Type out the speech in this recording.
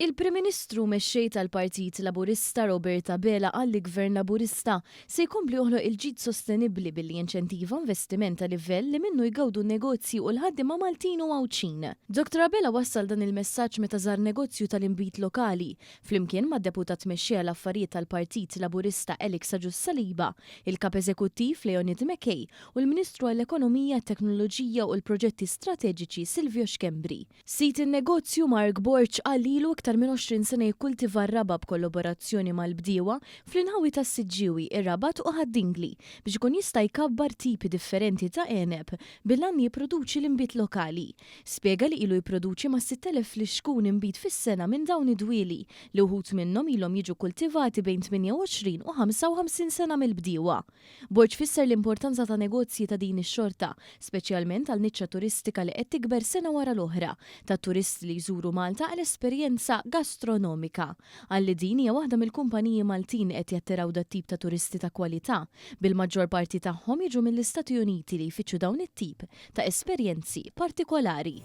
Il-Prim Ministru u Mexxej tal-Partit Laburista Robert Abela qal li Gvern Laburista se jkompli joħloq il-ġid sostenibbli billi jinċentiva investiment ta' livell li minnu jgawdu n-negozji u l-ħaddiema Maltin u Għawdxin. Dottor Abela wassal dan il-messaġġ meta żar negozju tal-inbid lokali, flimkien mad-Deputat Mexxej għall-Affarijiet tal-Partit Laburista Alex Agius Saliba, il-Kap Eżekuttiv Leonid McKay u l-Ministru għall-Ekonomija, t-Teknoloġija u l-Proġetti Strateġiċi Silvio Schembri. Sid in-negozju Mark Borg qal li ilu iktar minn 20 sena jikkultiva r-raba' b'kollaborazzjoni mal-bdiewa fl-inħawi tas-Siġġiewi, ir-Rabat u Ħad-Dingli biex ikun jista' jkabbar tipi differenti ta' għeneb bil-għan li jipproduċi l-inbid lokali. Spjega li ilu jipproduċi mas-6,000 flixkun inbid fis-sena minn dawn id-dwieli li wħud minnhom ilhom jiġu kkultivati bejn 28 u 55 sena mill-bdiewa. Borg fisser l-importanza ta' negozji ta' din ix-xorta, speċjalment għal niċċa turistika li qed tikber sena wara l-oħra, ta' turisti li jżuru Malta għal esperjenza gastronomika. Qal li din hija waħda mill-kumpaniji Maltin li qed jattiraw dat-tip ta' turisti ta' kwalità, bil-maġġor parti tagħhom jiġu mill-Istati Uniti li jfittxu dawn it-tip ta' esperjenzi partikolari.